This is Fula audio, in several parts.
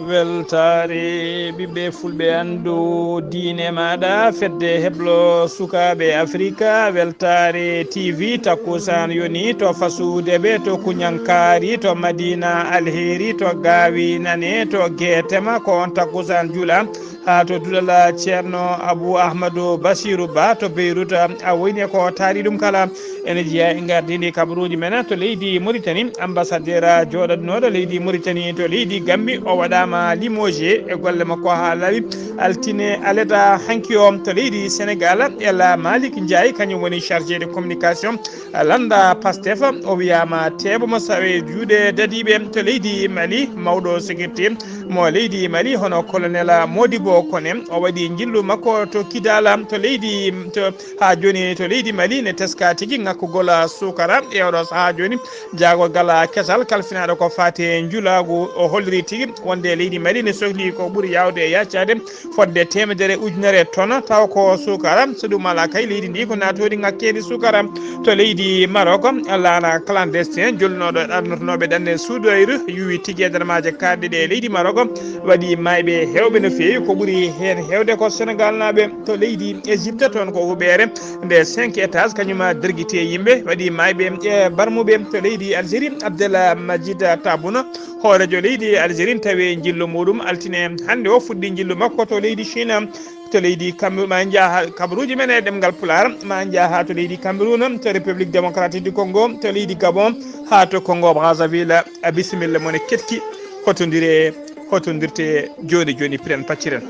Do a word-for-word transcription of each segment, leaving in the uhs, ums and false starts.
Weltaare ɓiɓɓe fulɓe, anndu diine maaɗa, fedde heblo sukaaɓe Afrika. Weltaare T V, takkusaan yoni to Fasuude ɓe, to Kuñankaari, to Madina Alheri, to Gaawi Nane, to Geetema, ko on takkusaan jula. Haa to duɗal Ceerno Abu Ahmadu Basiru Ba to Beirut, a woyni ko taari ɗum kala. Ene jeyaa e ngardiindi kabaruuji men to leydi Mauritanie, ambassadeur jooɗodnooɗo leydi Mauritanie to leydi Gambie, o waɗaama limogé e golle makko haa laaɓi. Altine aleda hanki o to leydi Sénégal, El Malick Ndiaye, kañum woni chargé de communication lannda Pastef, o wiyaama teeɓo mo sawe juuɗe dadiiɓe to leydi Mali. Mawɗo sécurité mo leydi Mali, hono colonel Modibo Kone, o waɗi njillu makko to Kidala to leydi, to, haa jooni to leydi Mali, ne teska tigi ŋakkugol suukara e oɗo sahaa jooni. Jaagorgal kesal kalfinaaɗo ko faati e njulaagu, o holliri tigi wonde leydi Mali ne sohli ko ɓuri yaawde e yaccaade fodde teemedere ujunere ton, tawa ko suukara. So ɗum alaa kay, leydi ndi ko naatooɗi ŋakkeeli suukara. To leydi Maroc, laana clandestin jolnooɗo ɗannotonooɓe ɗanɗe suudoyru yuwi tigi e darmaaje kaaɗɗe ɗe e leydi Maroc, waɗi maayɓe heewɓe no feewi. Ko ɓuri heen heewde ko Senegalnaaɓe. To leydi Égypte, toon ko huɓeere nde cinq étages, kañum dergiti e yimɓe, waɗi maayɓe e barmuɓe. To leydi Algérie, Abdel Majid Tabuna, hooreejo leydi Algérie, tawi njillu muɗum altine hannde o fuɗɗi njillu makko to leydi Chine. To leydi Cameroun, ma en njaha kabaruuji men e ɗemngal Pulaar, ma en njaha to leydi Cameroun, to République Démocratique du Congo, to leydi Gabon, haa to Congo Brazzaville. A bisimilla, mone ketki, hotondire, hotondirte jooni jooni, piren pacciren.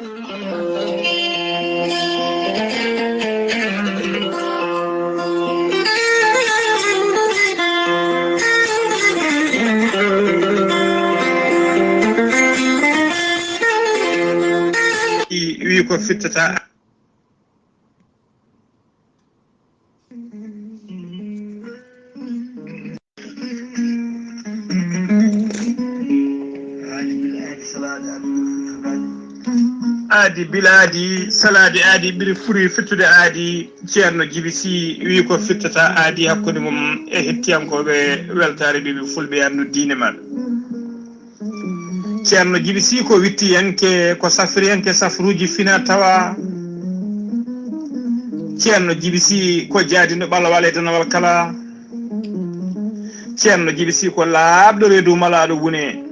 Wi ko fittata. Aadi bilaadi, salaade aadi, ɓuri furi fittude aadi. Ceerno Jibi Si wi ko fittata aadi hakkunde mum e hettiyankooɓe Weltaare Ɓiɓɓe Fulɓe, anndu diine maɓɓe. Ceerno Jibi Si ko wittiyanke, ko safriyanke safruuji fina tawa. Ceerno Jibi Si ko jaadino ɓalawal e danawal kala. Ceerno Jibi Si ko laaɓɗo reedu malaaɗo wune.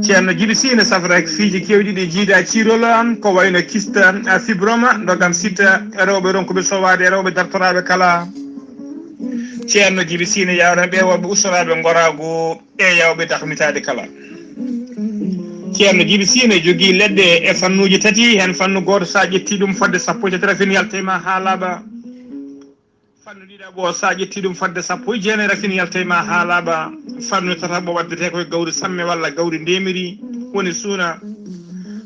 Ceerno Jibi Si ne safra fiiji keewɗi ɗi jiida ciirol, ko wayno kista, a, fibroma, ndogam sita, rewɓe ronkuɓe sowaade, rewɓe dartoraaɓe kala. Ceerno Jibi Si ne yawna ɓe wonɓe ustoraaɓe ngoraagu e yawɓe dakmitaade kala. Ceerno Jibi Si ne jogii leɗɗe e fannuuji tati, heen fannu gooto, so a ƴettii ɗum fodde sappo e tati, rafin yalta e ma haa laaɓa. Fannu ɗiɗaɓo, so a ƴettii ɗum fodde sappo e jeenayi, rafin yalta e ma haa laaɓa. Fannu tataɓo waddetee ko e gawri samme walla gawri ndemiri, woni suuna.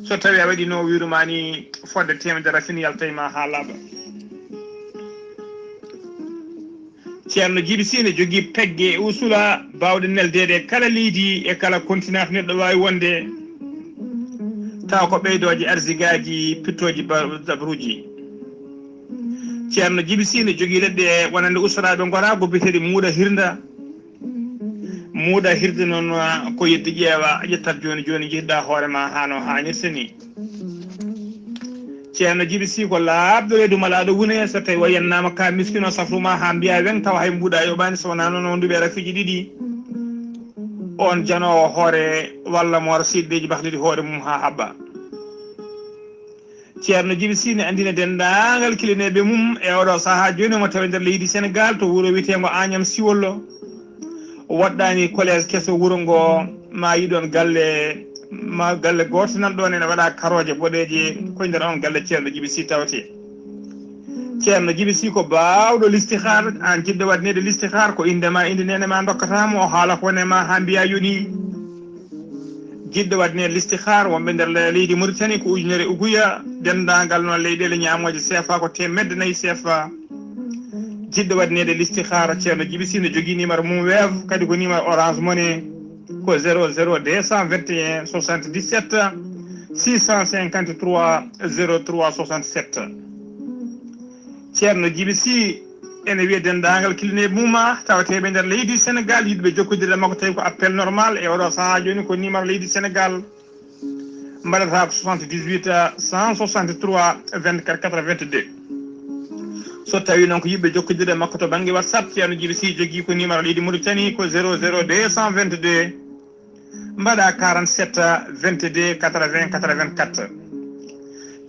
So tawii a waɗii no wiiru ma ni, fodde teemedere, rafin yalta e ma haa laaɓa. Ceerno Jibi Si ne jogii pegge e usula baawɗe neldeede e kala leydi e kala kontinaa to neɗɗo waawi wonde, tawa ko ɓeydooje arsigaaji, pittooji ba-, dabruuji. Ceerno Jibi Si ne jogii leɗɗe wonande ustoraaɓe ngoraagu biyeteeɗi muuɗa hirnda. Muuɗa hirde noon, ko yedde ƴeewa, ƴettat jooni jooni, njehda hoore ma haa no haanirta ni. Ceerno Jibi Si ko laaɓɗo reedu malaaɗo wune, so tawi o yennaama ka miskino safru ma haa mbiya weŋ, tawa hay mbuuɗa yoɓaani, so wonaa noon o nduɓe rafiiji ɗiɗi. On janoowo hoore walla mo wara siɗɗeeji bakɗiɗi hoore mum haa haɓɓa. Ceerno Jibi Si ne anndina denndaangal kilineeɓe mum e oɗo sahaa jooni, omo tawi nder leydi Senegaal to wuro wiyeteengo Añam Siwollo. Woɗɗaani collège keso wuro ngo, ma yiɗon galle, ma galle gooto nan ɗoon ene waɗa karooje boɗeeje, ko e nder on galle Ceerno Jibi Si tawetee. Ceerno Jibi Si ko baawɗo listihaar, aan jiɗɗo waɗneede listihaar, ko innde ma, innde neene ma ndokkata mo, o haala ko wone ma haa mbiya yoni. Jiɗɗo waɗneede listihaar, wonɓe nder le-, leydi Mauritanie ko ujunere uguya, denndaangal noon leyɗeele ñaamooje C F A ko teemedde nayi C F A. Jiɗɗo waɗaneede listihaara, Ceerno Jibi Sy no jogii numéro mum Wave, kadi ko numéro Orange Money ko zéro zéro deux cent vingt et un soixante-dix-sept six cent cinquante-trois zéro trois soixante-sept. Ceerno Jibi Sy ene wiya denndaangal kilineeɓe mum tawateeɓe nder leydi Sénégal, yiɗɓe jokkondirde makko tawi ko appel normal e oɗo sahaa jooni ko numéro leydi Sénégal. Mbaɗata ko soixante-dix-huit cent soixante-trois vingt-quatre quatre-vingt-deux. So tawi noon ko yiɗɓe jokkondirde makko to bannge WhatsApp, Ceerno Jibi Sy jogii ko numéro leydi Mauritanie ko zéro zéro deux cent vingt-deux mbaɗa quarante-sept vingt-deux quatre-vingts quatre-vingt-quatre.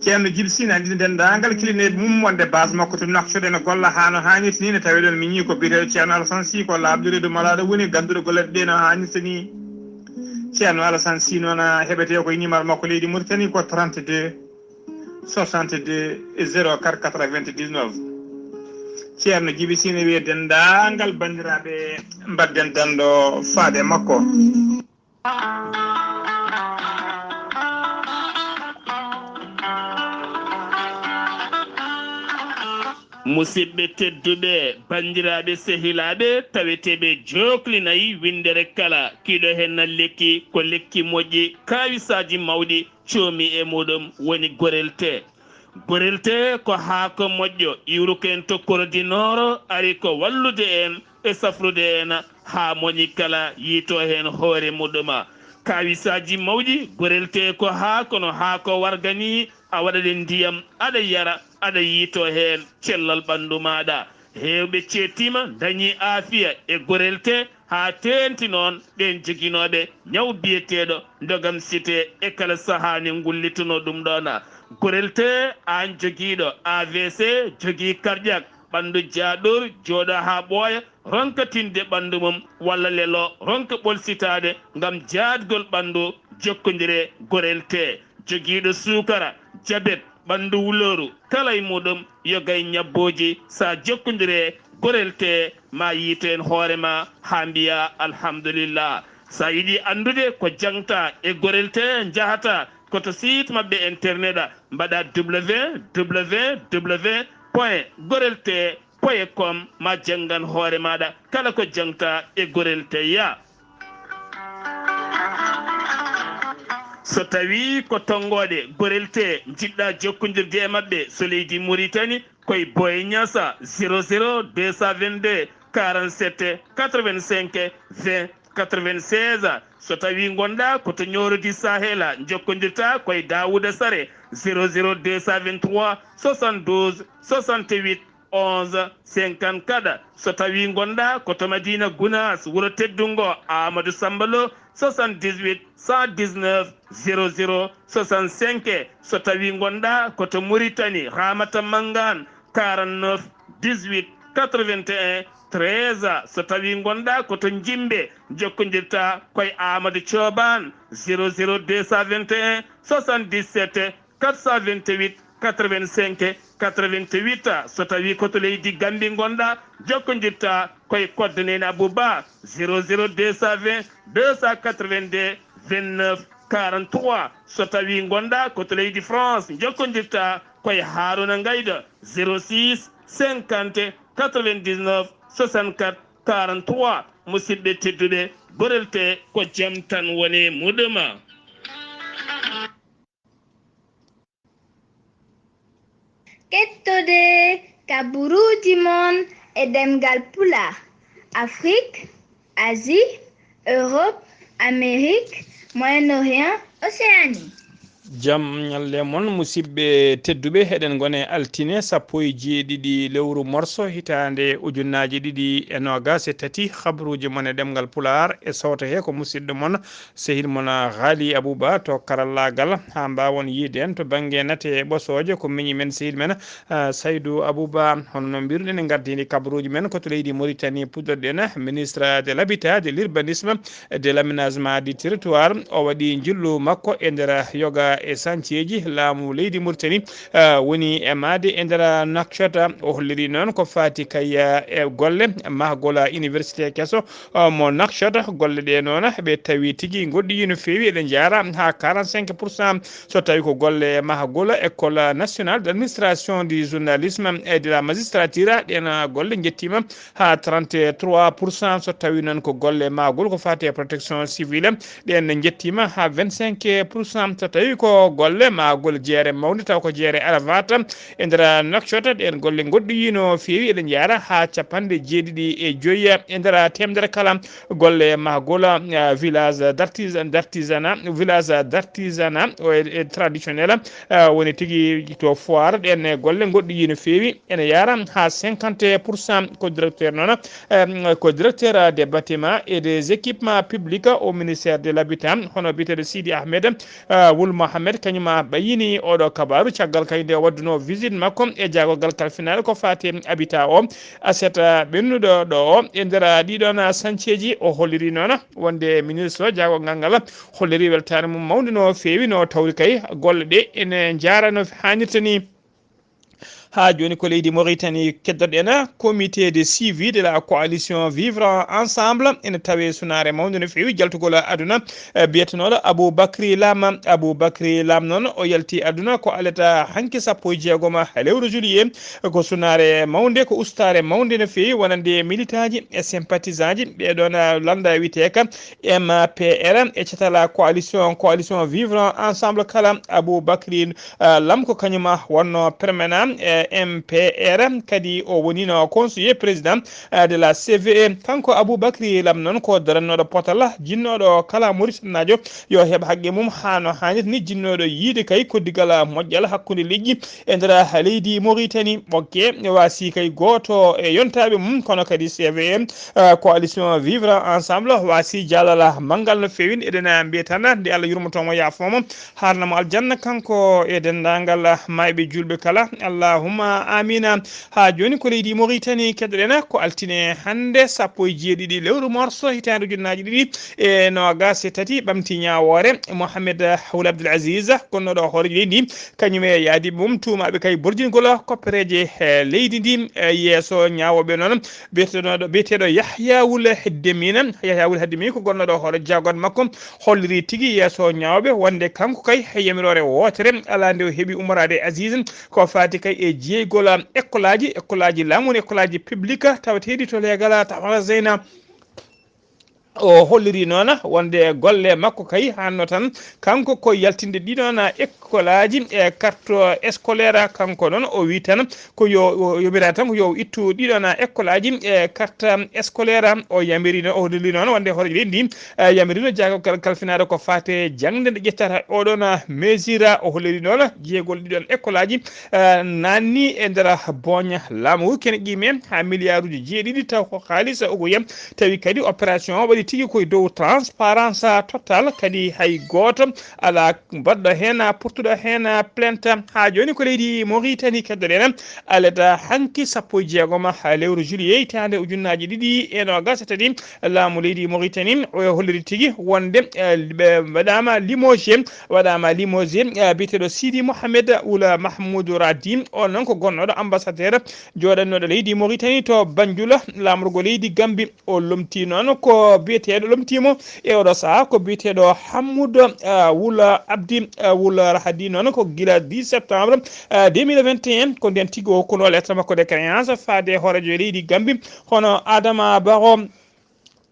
Ceerno Jibi Sy ne anndini denndaangal kilineeɓe mum wonde base makko to Nouakchott ene golla haa no haanirta ni, ne tawi ɗon miñi ko biyeteeɗo Ceerno Alassane Sy, ko laaɓɗo reedu malaaɗo woni, gannduɗo golle ɗe no haanirta ni. Ceerno Alassane Sy noon heɓetee ko e numéro makko leydi Mauritanie ko trente-deux soixante-deux zéro quatre quatre-vingt-dix-neuf. Ceerno Jibi Sy ne wiya denndaangal banndiraaɓe, mbaɗden danndo faade makko. Musidɓe tedduɓe, banndiraaɓe, sehilaaɓe, taweteeɓe jooklinay winndere kala, kiiɗo heen na lekki, ko lekki moƴƴi, kaawisaaji mawɗi, coomi e muɗum woni gorel tee. Gorel tee ko haako moƴƴo, iwruko en to Korodinooro, ari ko wallude en e safrude en haa moƴƴi kala yiito heen hoore muɗum. Kaawisaaji mawɗi, gorel tee ko haako no haako warga ni, a waɗat e ndiyam, aɗa yara, aɗa yiito heen cellal ɓanndu maaɗa. Heewɓe ceettiima, ndañii aafiya e gorel tee, haa teeŋti noon ɓeen joginooɓe ñaw biyeteeɗo ndogam site e kala sahaa ne ngullitunoo ɗum ɗoon. Gorel tee, aan jogiiɗo A V C, jogii karƴak, ɓanndu jaaɗor, jooɗa haa ɓooya, ronka tinde ɓanndu mum, walla lelo ronka ɓolsitaade ngam jaadgol ɓanndu, jokkondire gorel tee. Jogiiɗo suukara, jabet, ɓanndu wulooru, kala e muɗum yogay ñabbooji, so a jokkondire gorel tee, ma yiito heen hoore ma haa mbiya alhamdulillah. So a yiɗi anndude ko jaŋta e gorel tee, njahata ko to site maɓɓe internet, mbaɗa W W W point gorel tee point com, ma janngan hoore maaɗa kala ko jaŋta e gorel tee. So tawii ko tonngooɗe gorel tee njiɗɗa jokkondirde e maɓɓe, so leydi Mauritanie, koye Boye Niassa, zéro zéro deux cent vingt-deux quarante-sept quatre-vingt-cinq vingt quatre-vingt-seize. So tawii ngonɗa ko to Nioro du Sahel, jokkondirta koye Daouda Sare, zéro zéro deux cent vingt-trois soixante-douze soixante-huit onze cinquante-quatre. So tawii ngonɗa ko to Madina Gounass, wuro teddungo Amadou Samba Lo, soixante-dix-huit cent dix-neuf zéro zéro soixante-cinq. So tawii ngonɗa ko to Mauritanie, Ramata Mangane, quarante-neuf dix-huit quatre-vingt-un treize. So tawii ngonɗa ko to Njimbe, jokkondirta koye Amadou Thioban, zéro zéro deux cent vingt et un soixante-dix-sept quatre cent vingt-huit quatre-vingt-cinq quatre-vingt-huit. So tawii ko to leydi Gambie ngonɗa, jokkondirta koye Koddo Nene Abou Ba, zéro zéro deux cent vingt deux cent quatre-vingt-deux vingt-neuf quarante-trois. So tawii ngonɗa ko to leydi France, jokkondirta koye Haruna Ngaydo, zéro six cinquante quatre-vingt-dix-neuf soixante-quatre quarante-trois. Musidɓe tedduɓe, gorel tee ko jam tan woni muɗum. Kettode kaburuuji mon e ɗemngal Pulaar, Afrique, Asie, Europe, Amérique, Moyen-Orient, Océanie. Jam ñalle mon, musidɓe tedduɓe, heɗen ngone altine sappo e jeeɗiɗi lewru morso hitaande ujunnaaji ɗiɗi e noogaas e tati. Habruuji mon e ɗemngal Pulaar e sooto he ko musidɗo mon, sehil mon Haali Abuba to karallaagal, haa mbaawon yiide en to bannge nate e ɓosooje. Ko miñi men, sehil men, ah, Saydu Abuba. Hono no mbiruɗen, en ngardiindi kabaruuji men ko to leydi Mauritanie, puɗɗorɗen ministre de l'Habitat, de l'Urbanisme, de l'Aménagement du Territoire. O waɗi njillu makko e nder yoga e sancieji laamu leydi Mauritanie, ah, woni e maade e nder Nouakchott. O holliri noon ko faati kay, ah, e golle mahgol université keso, ah, mo Nouakchott. Golle ɗe noon ɓe tawi tigi ngoɗɗi no feewi, eɗe njaara haa quarante-cinq pour cent. So tawi ko golle mahgol École nationale d'administration du journalisme et de la magistrature, ɗen golle njettiima haa trente-trois pour cent. So tawi noon ko golle mahgol ko faati e protection civile, ɗen njettiima haa vingt-cinq pour cent. So tawi ko golle mahgol jeere mawnde, taw ko jeere Arafat e nder Nouakchott, ɗen golle ngoɗɗoyi no feewi, eɗe njaara haa capanɗe jeeɗiɗi e joyi e nder teemedere kala. Golle mahgol, ah, village d'artisan-, d'artisanat, village d'artisanat, o e, e traditionnel, ah, woni tigi to Foire, ɗen golle ngoɗɗoyi no feewi, ene yaara haa cinquante pour cent. Ko directeur noon, em, ko directeur des bâtiments et des équipements publics au ministère de l'habitat, hono biyeteeɗo Sidi Ahmed, ah, Wul Mohamed, kañum ɓayyini oɗo kabaaru caggal kay nde waɗduno visite makko e jaagorgal kalfinaaɗo ko faati e habitat o, aset, ah, ɓennuɗo ɗo o. E nder ɗiɗon sancieji, o holliri noon wonde ministre o jaagorgal ngal holliri weltaare mum mawnde no feewi, no tawri kay golle ɗe ene njaara no haanirta ni. Haa jooni ko leydi Mauritanie keddoɗen, comité de suivi de la coalition Vivre Ensemble ene tawe sunaare mawnde no feewi jaltugol aduna, eh, biyetenooɗo Aboubacry Lam. Aboubacry Lam noon o yalti aduna ko alet hanki sappo e jeegom lewru juillet. Ko sunaare mawnde, ko ustaare mawnde no feewi wonande militaaji e sympathisant ji ɓe ɗon, eh, lannda wiyeteeka M P R e catal coalition, coalition Vivre Ensemble kala. Aboubacry, eh, Lam ko kañum wonno permanent, eh, M P R, kadi o wonino conseiller président, eh, de la C V E. Kanko Aboubacry Lam noon ko darannooɗo potal, jinnooɗo kala Mauritaniaajo yo heɓ haqqe mum haa no haanirta ni, jinnooɗo yiide kay koddigal moƴƴal hakkunde leƴƴi e nder leydi Mauritanie. Ɓokke waasi kay gooto e yontaaɓe mum, kono kadi C V E, eh, coalition Vivre Ensemble, waasi jaalal manngal no feewi. Eɗen mbiya tan nde Allah yurmoto mo, yaafoo mo, haarna mo aljanna, kanko e denndaangal maayɓe juulɓe kala. Allahumma amina. Haa jooni ko leydi Mauritanie keddoɗen, ko altine hannde, sappo e jeeɗiɗi lewru morso, hitaande ujunnaaji ɗiɗi e noogaas e tati, ɓamti ñaawoore. Mohamed Wul Abdul Aziz, gonnooɗo hooreejo leydi, kañum e yaadiiɓe mum tuumaaɓe kay borjingol koppereeje, eh, leydi ndi, eh, yeeso ñaawooɓe noon, biyeteeɗo, biyeteeɗo Yahya Wul Heddemina. Yahya Wul Heddemina ko gonnooɗo hoore jaagon makko, holliri tigi yeeso ñaawɓe wonde kanko kay he yamiroore wootere alaa nde o heɓi ummoraade Aziz, ko faati kay e jeygol ekkolaaji, ekkolaaji laamu, ekkolaaji public tawateeɗi to leegal Tafara Zeyna. O holliri noon wonde golle makko kay hanno tan kanko ko yaltinde ɗiɗon ekkolaaji e carte scolaire. Kanko noon o wi tan ko yo, o yomira tan ko yo ittu ɗiɗon ekkolaaji e carte scolaire. O yamiri noon, o holliri noon wonde hooreejo leydi ndi, eh, yamirino jaagorgal kalfinaaɗo ko faate jaŋde nde ƴettata oɗon mesure. O holliri noon jeygol ɗiɗon ekkolaaji, eh, naanni e nder booña laamu ngu. Kene qiime haa miliyaaruuji jeeɗiɗi, taw ko haalis ugoyam. Tawi kadi opération o waɗi tigi koye dow transparence total, kadi hay gooto alaa baɗɗo heen, pottuɗo heen plainte. Haa jooni ko leydi Mauritanie keddoɗen, alaa hanki sappo e jeegom lewru juillet hitaande ujunnaaji ɗiɗi e noogaas e tati, laamu leydi Mauritanie o holliri tigi wonde, eh, ɓe mbaɗaama limogé, waɗaama limogé, eh, biyeteeɗo Sidi Mohamed Wul Mahmoud Radi. On noon ko gonnooɗo ambassadeur jooɗannooɗo leydi Mauritanie to Banjul, laamorgo leydi Gambie. O lomtii noon ko biyeteeɗo, lomtiimo e oɗo sahaa ko biyeteeɗo Hammoud, eh, Wul Abdi, eh, Wul Rahadi noon ko gila dix septembre, eh, deux mille vingt et un, ko ndeen tigi o hokkunoo lettre makko de créance faade hooreejo leydi Gambie, hono Adama Barrow.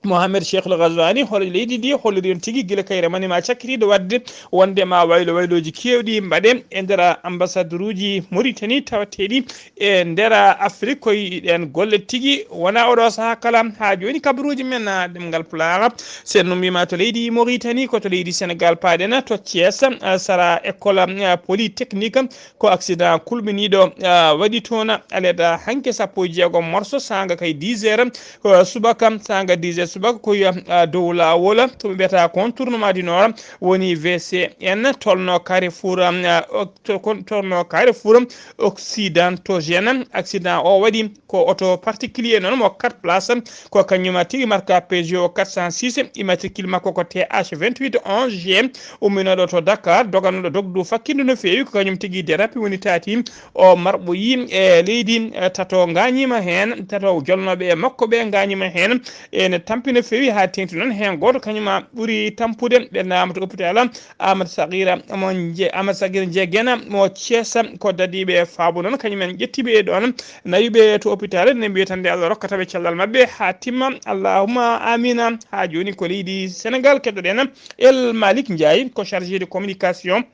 Mohamed Cheikh El Ghazouani, hooreejo leydi ndi, holliri on tigi gila kay remaniima cakkitiiɗo waɗde wonde ma waylo waylooji keewɗi mbaɗe e nder ambassaduruuji Mauritanie tawateeɗi e nder Afrik. Koye ɗeen golle tigi wona oɗo sahaa kala. Haa jooni kabaruuji men, ah, ɗemngal Pulaar, sen no mbiyma to leydi Mauritanie, ko to leydi Sénégal paaɗen, to Thiès, ah, sara école, ah, polytechnique, ko accident kulɓiniiɗo, ah, waɗi toon. Alaa hanki sappo e jeegom morso, saanga kay dix heures, ah, subaka, saanga dix heures subaka ko wiya, ah, dow laawol, to ɓe mbiyata contournement du Nord, woni V C N, tolno Carrefour, ah, ok-, to-, kon-, tolno Carrefour Occidentogène. Accident o waɗi ko auto particulier noon mo quatre places, ko kañum tigi marque Peugeot quatre cent six, immatricule makko ko T H vingt-huit onze G, umminooɗo to Dakar, doganooɗo dogdu fakkindu no feewi, ko kañum tigi dérape woni taati o marɓoyi e leydi, e tato ngaañiima heen, tato jolnooɓe e makko ɓe ngaañiima heen. Ene tampi no feewi haa teeŋti noon, heen gooto kañum ɓuri tampude, ɓe naamata hôpital Amadou Sagira mo Nje-, Amadou Sagira Njegena mo Thiès, ko dadiiɓe faabo noon, kañum en ƴettiiɓe e ɗoon, nawiiɓe to hôpital, ne mbiya tan nde Allah rokkata ɓe cellal maɓɓe haa timma, allahumma amina. Haa jooni ko leydi Sénégal keɗoɗen El Malick Ndiaye, ko chargé de communication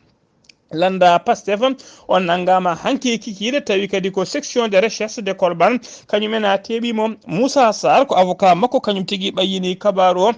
lannda Pastef, on nanngaama hanki kikiiɗe, tawi kadi ko section de recherche de Colban, kañum en a teeɓii mo. Moussa Sarr ko avocat makko, kañum tigi ɓayyini kabaaru o.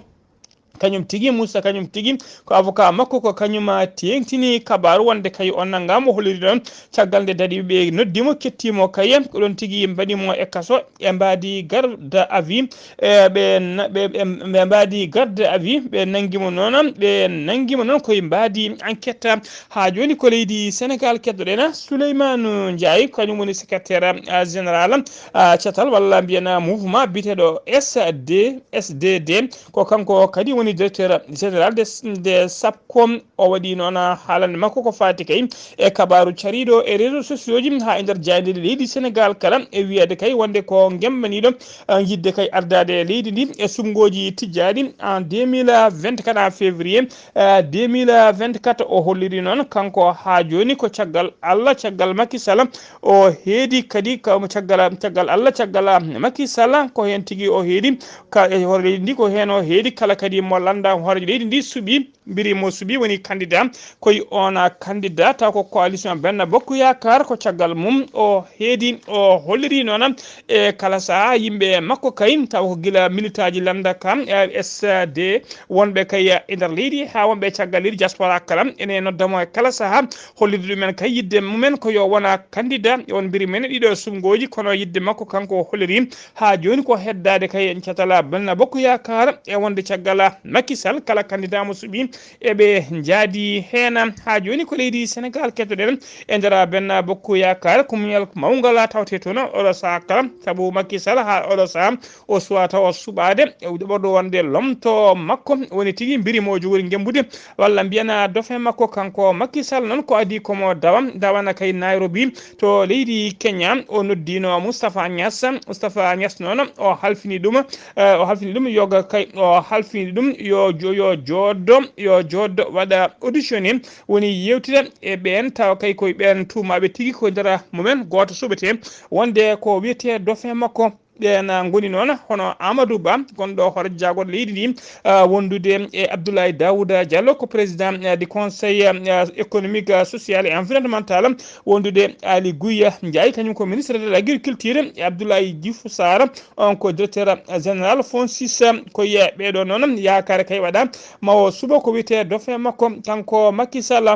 Kañum tigi, Moussa, kañum tigi ko avocat makko, ko kañum teeŋtini kabaaru wonde kay on nanngaama, o holliri ɗoon caggal nde dadiiɓe ɓe noddi mo, ketti mo kay, ko ɗoon tigi mbaɗi mo e kaso, e mbaadi garde à vue, e ɓe na-, ɓe, ɓe, ɓe mbaadi garde à vue, ɓe nanngi mo noon, ɓe nanngi mo noon koye mbaadi enquête. Haa jooni ko leydi Sénégal keɗoɗen Souleymane Ndiaye, kañum woni secrétaire, ah, général, ah, catal walla mbiyen mouvement biyeteeɗo S D, S D D, ko kanko kadi woni directeur général de, de SAPCO. O waɗi noon haalande makko ko faati kay e kabaaru cariiɗo e réseaux sociaux ji haa e nder jaayndeeji leydi Sénégal kala, e wiyeede kay wonde ko ngembaniiɗo, ah, yiɗde kay ardaade e leydi ndi e suɓngooji tijjaaɗi en deux mille vingt-quatre en février, ah, deux mille vingt-quatre. O holliri noon kanko haa jooni ko caggal Allah, caggal Macky Sall o heedi kadi, ka-, caggal, caggal Allah, caggal Macky Sall ko heen tigi o heedi ka, e hoore leydi ndi ko heen o heedi kala kadi mo lannda hoore leydi ndi suɓi, mbiri mo suɓi woni candidat, koye on candidat taw ko coalition Benno Bokk Yaakaar, ko caggal mum o heedi, o holliri noon e kala sahaa yimɓe makko kay, taw ko gila militaaji lannda ka, eh, S D, wonɓe kay e nder leydi haa wonɓe caggal leydi diaspora kala, ene nodda mo e kala sahaa, hollirde ɗumen kay yiɗde mumen ko yo wona candidat e on mbiri men e ɗiɗo suɓngooji, kono yiɗde makko kanko o holliri haa jooni ko heddaade kay en catala Benno Bokk Yaakaar e wonde caggal Macky Sall kala candidat mo suɓi eɓe njaadi heen. Haa jooni ko leydi Sénégal keɗoɗen e nder Benno Bokk Yaakaar, ko muñal mawngal tawte toon oɗo sahaa kala, sabu Macky Sall haa oɗo sahaa o suwaa taw o suɓaade, e ɓurɗo wonde lomto makko woni tigi mbiri mo o jogori ngembude, walla mbiyana dauphin makko kanko Macky Sall noon ko adii ko mo dawa, dawana kay Nairobi to leydi Kenya, o noddiino Moustapha Niass. Moustapha Niass noon o halfini ɗum, eh, o halfini ɗum yoga kay, o halfini ɗum yo jo-, yo jooddo, yo jooddo waɗa auditionné, woni yewtida e ɓeen tawa kay koye ɓeen tuumaaɓe tigi ko nder mumen gooto suɓetee wonde ko wiyetee dauphin makko. Ɓeen ngoni noon hono Amadou Ba, gonɗo hoore jaagorɗe leydi ndi, ah, wondude e Abdoulaye Daouda Diallo, ko président, ah, du conseil, ah, économique, ah, social et environnemental, wondude Ali Guiya Ndiaye, kañum ko ministre de l'agriculture, e Abdoulaye Diouf Sarr, on ko directeur général FONSIS, ko yiya ɓeeɗo noon yaakaare kay waɗa ma o suɓo ko wiyetee dauphin makko, kanko Macky Sall.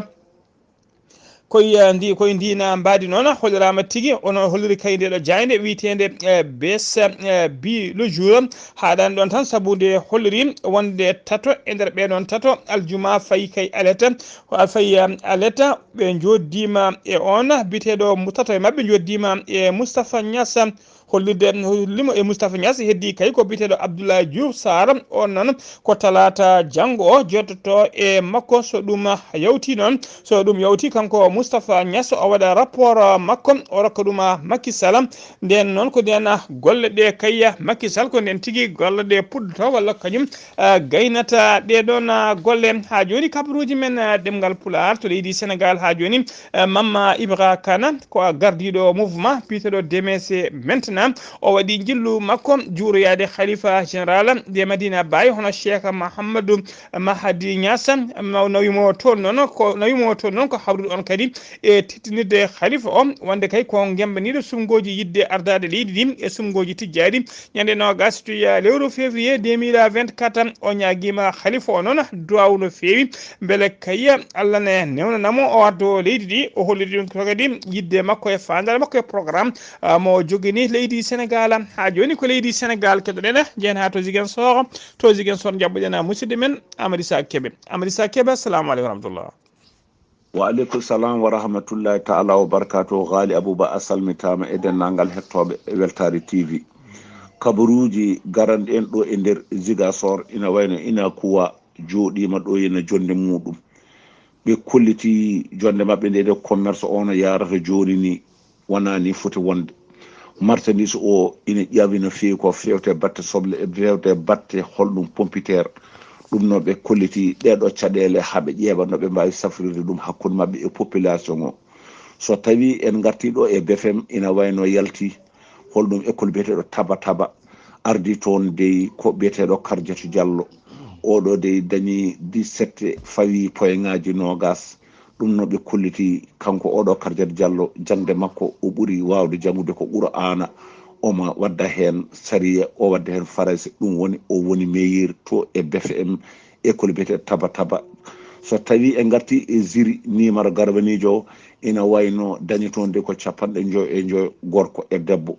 Koye, eh, ndi, koye ndiina mbaadi noon, holliraama tigi, ono holliri kay ndeeɗo jaaynde wiyeteende, eh, B S, eh, B Le Jour. Haaɗaani ɗoon tan, sabu nde holliri wonde tato e nder ɓee ɗoon tato, aljuma fayi kay alata, fayi, eh, alata, ɓe njoddiima e oon biyeteeɗo mo tato e maɓɓe, njoddiima e Moustapha Niass. Hollirde, hollimo e Moustapha Niass, heddi kay ko biyeteeɗo Abdoulaye Diouf Sarr, oon noon ko talaata janngo o jooɗoto e makko, so ɗum yawti noon, so ɗum yawti kanko Moustapha Niass o waɗa rapport makko, o rokka ɗum Macky Sall. Nden noon ko nden golle ɗe kay Macky Sall ko nden tigi golle ɗe puɗɗoto walla kañum, ah, gaynata ɗe ɗoon, ah, golle. Haa jooni kabaruuji men, ah, ɗemngal Pulaar to leydi Sénégal haa jooni, eh, Mamma Ibra Kane, ko gardiiɗo mouvement biyeteeɗo D M C maintenant. O waɗi njillu makko juuroyaade Khalifa général de Madina Baye, hono Cheikh Mahamadou Mahdi Niass, naw-, nawimo toon noon ko, nawimo toon noon ko hawrude on kadi e tittinirde Khalifa o, wonde kay ko ngembaniiɗo suɓngooji yiɗde ardaade leydi ndi e suɓngooji tijjaaɗi. Ñande noogaas to, eh, lewru février deux mille vingt-quatre, o ñaagiima Khalifa o noon duwaaw no feewi, mbele kay Allah ne newnana mo o addo leydi ndi. O holliri ɗum ko kadi yiɗde makko e faandaare makko e programme, ah, mo jogini leydi Sénégal. Haa jooni ko leydi Sénégal keɗoɗen, jehen haa to Ziguinchor. To Ziguinchor njaɓɓoɗen musidɗo men Amady Sa Kébé. Amady Sa Kébé, assalamu aleykum wa rahmatullah. Wa aleykum salam wa rahmatullahi taala wa barakatuh. Ghali Abouba, a salmitaama e denndaangal hettooɓe Weltaare T V. Kabaruuji garanɗi en ɗo e nder Ziguinchor ina wayno ina kuwa jooɗiima ɗo ina jonnde muɗum. Ɓe kolliti jonnde maɓɓe nde, ɗe commerce o no yaarata jooni ni, wonaa ni foti wonde. Marchandise o ina ƴaawi no feewi, ko feewte batte soble, e feewte batte holɗum pompiteer. Ɗum no ɓe kolliti ɗeeɗo caɗeele haa ɓe ƴeeɓa no ɓe mbaawi safrirde ɗum hakkunde maɓɓe e population o. So tawi en ngarti ɗo e B F M, ina wayno yalti holɗum école biyeteeɗo Taba Taba. Ardi toon dey ko biyeteeɗo Kardiatou Diallo. Oɗo dey dañi dix-sept, fawi poyeŋaaji noogas. Ɗum no ɓe kolliti kanko oɗo Kardiatou Diallo, jaŋde makko o ɓuri waawde jaŋgude ko Qur'aana. Omo wadda heen sariya, o wadda heen farayse. Ɗum woni o woni meilleur to e B F M, école biyeteeɗo Taba Taba. So tawi en ngarti e jury numéro garwaniijo o, ina wayno dañi toon de ko capanɗe njoyo e njoyo, gorko e debbo.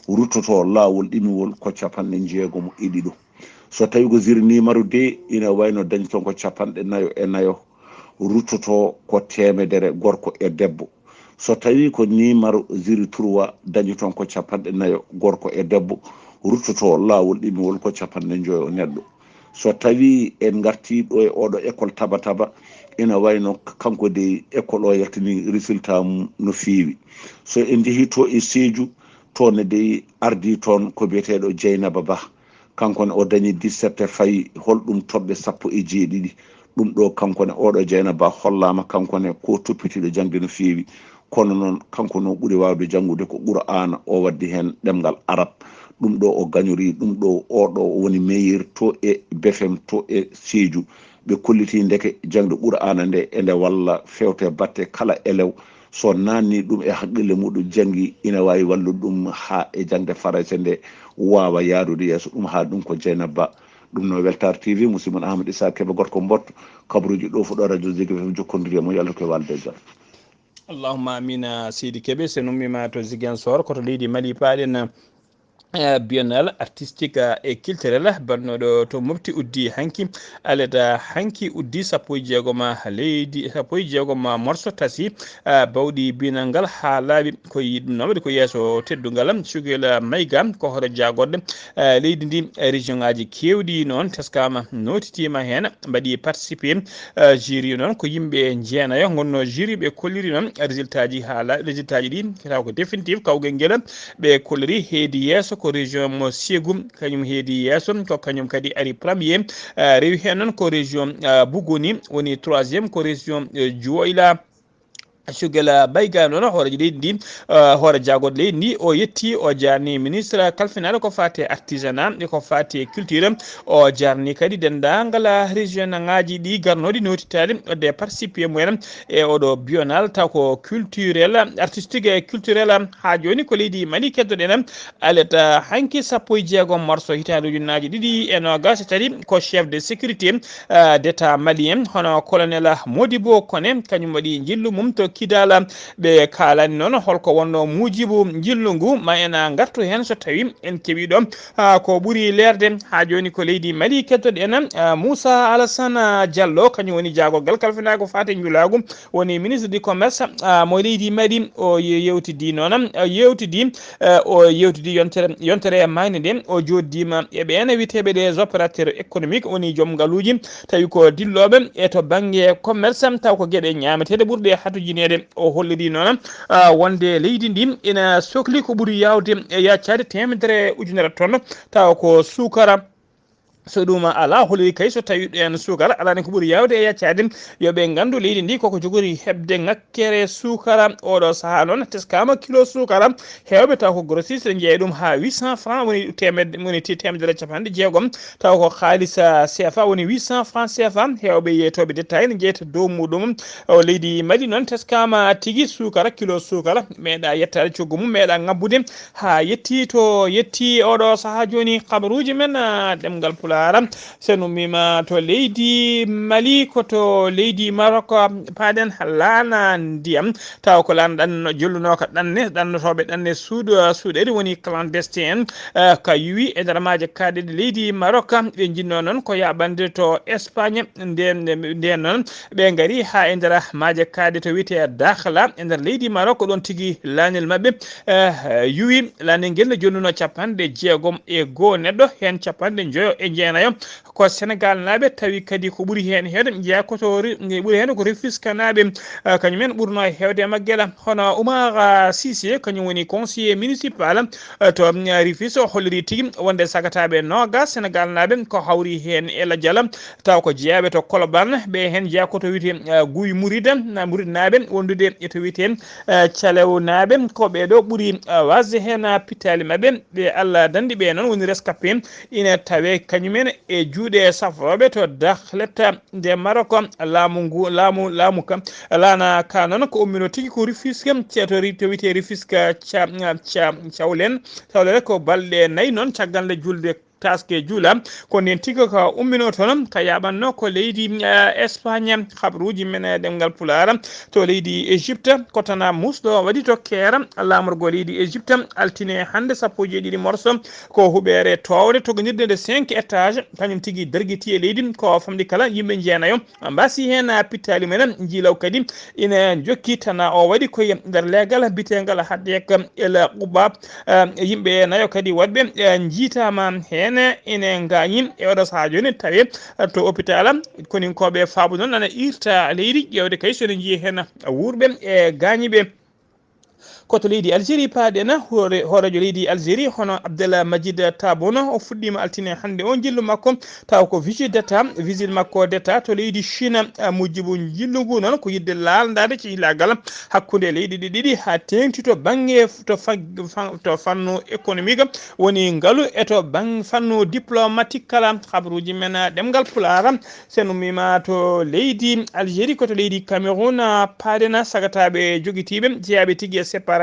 Ruttoto laawol ɗimiwol ko capanɗe jeegom e ɗiɗo. So tawi ko jury numéro deux, ina wayno dañi toon ko capanɗe nayo e nayo, ruttoto ko teemedere, gorko e debbo. So tawi ko numéro jury trois, dañi toon ko capanɗe nayo, gorko e debbo, ruttoto laawol ɗimiwol ko capanɗe njoyo neɗɗo. So tawi en ngarti ɗo e oɗo école Taba Taba, ina wayno kanko de école o yaltini résultat mum no feewi. So en njehi to e Sédhiou, toon ne dey ardi toon ko biyeteeɗo Dieynaba Ba. Kanko ne o dañi dix-sept, fayi holɗum toɓɓe sappo e jeeɗiɗi. Ɗum ɗo kanko ne oɗo Dieynaba Ba hollaama kanko ne ko toppitiiɗo jaŋde no feewi. Kono noon kanko no ɓuri waawde jaŋgude ko Qur'aana, o waddi heen ɗemngal Arab. Ɗum ɗo o gañorii, ɗum ɗo oɗo woni meilleur to e B F M to e Sédhiou. Ɓe kolliti ndeke jaŋde Qur'aana nde ene walla feewte batte kala elew. So naanni ɗum e haqqille muɗum, janngi, ina waawi wallude ɗum haa e jaŋde farayse nde waawa yaarude yeeso, ɗum haa ɗum ko Dieynaba Ba. Ɗum no Weltaare T V, musidɗo mon Amadou Issa Kébé, gorko Mbotto, kabaruuji ɗo fuɗɗo radio Zik F M, jokkondiri e mo, yo Allah ko e walde e jam. Allahumma amina, Seydi Kébé. So en ummiima to Ziguinchor, ko to leydi Mali paaɗen, eh, biennale artistique, eh, et culturel bannooɗo to Mopti uddi hanki. Aleta hanki uddi sappo e jeegom leydi, sappo e jeegom morso tasi, eh, bawɗi biennale ngal haa laaɓi. Ko yi-, ɗum noon waɗi ko yeeso teddungal. Cugel Mayga ko hoore jaagoɗe, eh, leydi ndi, eh, région ŋaaji keewɗi noon teskaama, nootitiima heen, mbaɗi participé. Eh, jury noon ko yimɓe jeenayo ngonno jury, ɓe kolliri noon résultat ji haa la-, résultat ji ɗi taw ko définitif, kawgel ngel ɓe kolliri heedi yeeso ko région mo Ségou, kañum heedi yeeso ko kañum kadi ari premier. Eh, rewi heen noon ko région, eh, Bougouni, woni troisième ko région, eh, Dioula. Cugel Bayga noon, hooreejo leydi ndi, eh, hoore jaagoɗo leydi ndi, o yetti, o jaarni ministre kalfinaaɗo ko faati e artisanat e ko faati e culture. O jaarni kadi denndaangal région ŋaaji ɗi garnooɗi nootitaade wadde participé mumen e oɗo biennale taw ko culturel, artistique et culturel. Haa jooni ko leydi Mali keddoɗen. Aleta hanki sappo e jeegom mars hitaande ujunnaaji ɗiɗi e noogas e tati, ko chef de sécurité, eh, d'État malien, hono colonel Modibo Koné, kañum waɗi njillu mum to Kidal. Ɓe kaalani noon holko wonno muujibu njillu ngu, ma en ngartu heen so tawi en keɓi ɗo. Ah, ko ɓuri leerde haa jooni ko leydi Mali keddoɗen. Ah, Moussa Alassane Diallo, kañum woni jaagorgal kalfinaago faate njulaagu, woni ministre du commerce, ah, mo leydi Mali, o ye-, yewtidi noon, ah, yewtidi, eh, o yewtidi yontere, yontere e maayde nde, o jooɗdiima e ɓeen wiyteeɓe les opérateurs économiques, woni joom ngaluuji, tawi ko dillooɓe e to bannge commerce, taw ko geɗe ñaameteeɗe ɓurɗe hatujineede. O holliri noon, ah, wonde leydi ndi ina sokli ko ɓuri yaawde e yaccaade teemedere ujunere tonne, taw ko suukara. So ɗum alaa, holiri kay so tawi ɗeen suukara alaani ko ɓuri yaawde e yaccaade, yo ɓe nganndu leydi ndi koko jogori heɓde ŋakkere suukara. Oɗo sahaa noon teskaama kilo suukara, heewɓe taw ko grossiste njeeya ɗum haa huit cents francs, woni teemedde, woni te-, teemedere e capanɗe jeegom, taw ko haalis, ah, C F A, woni huit cents francs C F A. Heewɓe yeetooɓe détail ne njeyta dow muɗum. O leydi Mali noon teskaama tigi suukara, kilo suukara meeɗa yettaade coggu mum, meeɗa ŋabbude haa yetti to yetti oɗo sahaa jooni. Kabaruuji men, ah, ɗemngal Pulaar. Aram, sen ummima to leydi Mali, ko to leydi Maroc, paaɗen laana ndiyam. Taw ko laana ɗan jollunoka ɗanne, ɗannotooɓe ɗanne suudu, suuɗeɗe woni clandestin en, eh, ka yuwi e nder maaje kaaɗeɗe leydi Maroc. Ɓe jinno noon ko yaɓande to Espagne, nden, nden noon ɓe ngari haa e nder maaje kaaɗe to wiyetee Dakhla e nder leydi Maroc, ko ɗon tigi laanel maɓɓe, eh, yuwi. Laanel ngel ne jonnuno capanɗe jeegom e goo neɗɗo, heen capanɗe njoyo e jeenayo ko Senegal naaɓe, tawi kadi ko ɓuri heen heewde jeyaa ko to re-, ɓuri heen ko Rufisque naaɓe, eh, kañum en ɓurno heewde e maggela. Hono Oumar, ah, Cissé, kañum woni conseiller municipal, eh, to, mm, Rufisque, o holliri tigi wonde sagataaɓe noogas Senegal naaɓe ko hawri heen e lajal, taw ko jeyaaɓe to Colobane, ɓe heen jeyaa ko to wiyetee, eh, Guy Mouride, na Mouride naaɓe wondude e to wiyetee, eh, Calew naaɓe, ko ɓee ɗo ɓuri, eh, waasde heen, ah, pittaali maɓɓe, ɓe Allah danndi ɓe noon woni rescapé, ina tawee kañum en e juuɗe safrooɓe to Dakhlet nde Maroc. Laamu ngu, laamu, laamu ka, laana ka noon ko ummino tigi ko Rufisque, ceeto ri-, to wiyetee Rufisque ca, ca, cawlen, cawlere ko balɗe nayi noon caggal nde julde taske juula. Ko nden tigi ka ummino toon, ka yaɓanno ko leydi, eh, Espagne. Habruuji men e ɗemngal Pulaar to leydi Égypte, ko tana musɗo waɗi to keera laamorgo leydi Égypte, altine hannde sappo e jeeɗiɗi morso, ko huɓeere toowde togondirde nde cinq étage, kañum tigi dargiti e leydi, ko famɗi kala yimɓe jeenayo mbasi heen pittaali mumen. Njiilaw kadi ina jokki tana o waɗi koye nder leegal biteengal Hadek El Quba. Eh, yimɓe nayo kadi waɗɓe, eh, njiitaama heen ina ngaañi e oɗo sahaa jooni, tawi to hôpital. Koninkooɓe faabu noon ana irta leydi, ƴeewde kay so ene njiya heen wuurɓe e gaañiiɓe. Ko to leydi Algérie paaɗen, hoore-, hooreejo leydi Algérie, hono Abdel Majid Tebboune, o fuɗɗiima altine hannde o njillu makko, taw ko visite d'État, visite makko d'État to leydi Chine. Ah, mujjibu njillu ngu noon ko yiɗde laalndaade cehilaagal hakkunde leyɗe ɗe ɗiɗi, haa teeŋti to bannge f-, to fa-, fa-, to fannu économique, woni ngalu, e to bang-, fannu diplomatique kala. Habruuji men, ah, ɗemngal Pulaar, sen ummiima to leydi Algérie, ko to leydi Cameroun, ah, paaɗen, sagataaɓe jogitiiɓe, jeyaaɓe tigi e séparatiste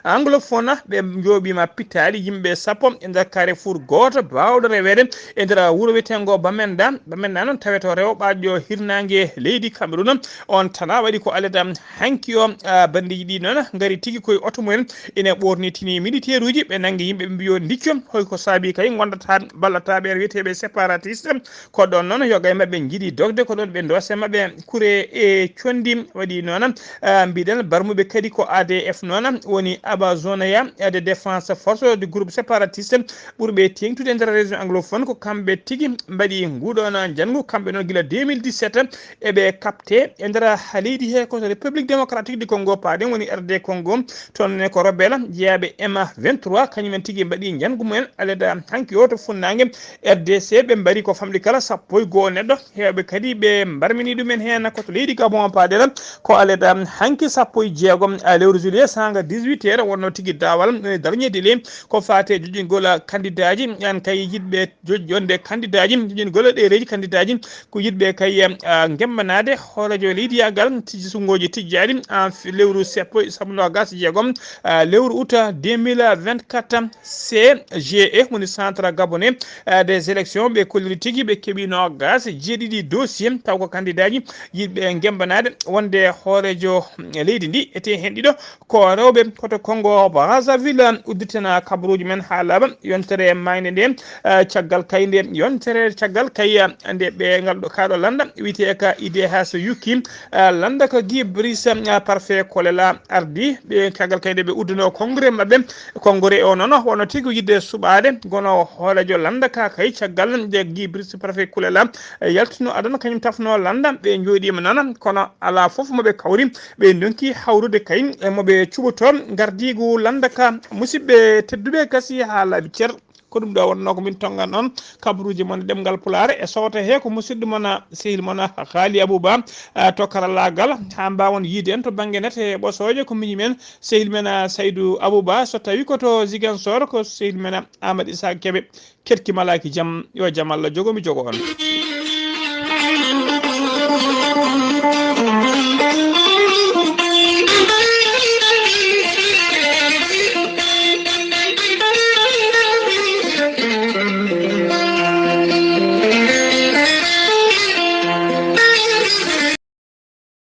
anglophone, ɓe njooɓiima pittaali yimɓe sappo e nder carrefour gooto baawɗo reweede e nder wuro wiyeteengo Bamenda. Bamenda noon tawee to rewo ɓaaƴƴo hirnaange leydi Cameroun. On tana waɗi ko aleda hanki o, ah, banndeeji ɗi noon ngari tigi koye oto mumen, ina ɓoornitini militaire uji, ɓe nanngi yimɓe, ɓe mbiyo ndicco, hoy ko saabi kay ngondata ballata ɓe wiyeteeɓe séparatiste. Ko ɗoon noon yoga e maɓɓe njiɗi dogde, ko ɗoon ɓe ndoose maɓɓe kure e conndi. Waɗi noon, ah, mbiɗen barmuɓe kadi ko A D F noon, woni Ambazonia de Défense Force du Groupe Séparatiste, ɓurɓe teeŋtude e nder région anglophone, ko kamɓe tigi mbaɗi nguɗoon njanngu. Kamɓe noon gila deux mille dix-sept eɓe kaɓte e nder leydi he ko to République Démocratique du Congo paaɗen, woni R D Congo. Toon ne ko rebelle jeyaaɓe M vingt-trois, kañum en tigi mbaɗi njanngu mumen aleda hanki o to funnaange R D C. Ɓe mbari ko famɗi kala sappo e goo neɗɗo, heewɓe kadi ɓe mbarmini ɗumen heen. Ko to leydi Gabon paaɗen, ko aleda hanki sappo e jeegom, ah, lewru juillet, saanga dix-huit heures, wonno tigi daawal, eh, darñe délai ko faate joƴƴingol kandidaaji. An kay yiɗɓe joƴƴonde kandidaaji, joƴƴingol ɗereeji kandidaaji, ko yiɗɓe kay, ah, ngembanaade hooreejo leydi yaagal tijji sunnguuji tijjaaɗi, ah, f-, lewru seppo, sappo noogas e jeegom, ah, lewru août deux mille vingt-quatre. C G E woni Centre Gabonais, ah, des Élections, ɓe kolliri tigi ɓe keɓi noogas e jeeɗiɗi dossier, taw ko kandidaaji yiɗɓe ngembanaade wonde hooreejo leydi ndi. Ete heen ɗiɗo ko rewɓe, ko to Congo Brazzaville. Udditena kabaruuji men haa laaɓa. Yontere maayde nde, eh, caggal kay nde yontere, caggal kay, eh, nde ɓe ngal ɗo, kaa ɗo lannda wiyetee ka I D H yukki, eh, lannda ko Guy Brice, eh, Parfait Kolela ardi. Ɓe caggal kay nde ɓe udduno congrès maɓɓe. Congrès o noon wonno tigi yiɗde suɓaade, kono hooreejo lannda ka kay caggal nde Guy Brice Parfait Kolela, eh, yaltuno aduna, kañum tafno lannda, ɓe njooɗiima noon, kono alaa fof mo ɓe kawri. Ɓe ndonki hawrude kay e mo ɓe cuɓotoo ngardiigu lannda ka. Musidɓe tedduɓe, gasi haa laaɓi cer. Ko ɗum ɗo wonnoo ko min tonngan on kabaruuji mon ɗemngal Pulaar e sowto he ko musidɗo mon, sehil mon Haali Abouba, ah, to karallaagal, haa mbaawon yiyde en to bannge nate e ɓosooje. Ko miñi men, sehil men, ah, Saydou Abouba. So tawii ko to Ziguinchor, ko sehil men, ah, Amadou Issa Kébé. Keɗki malaaki jam, yo jam Allah jogo mi jogo on.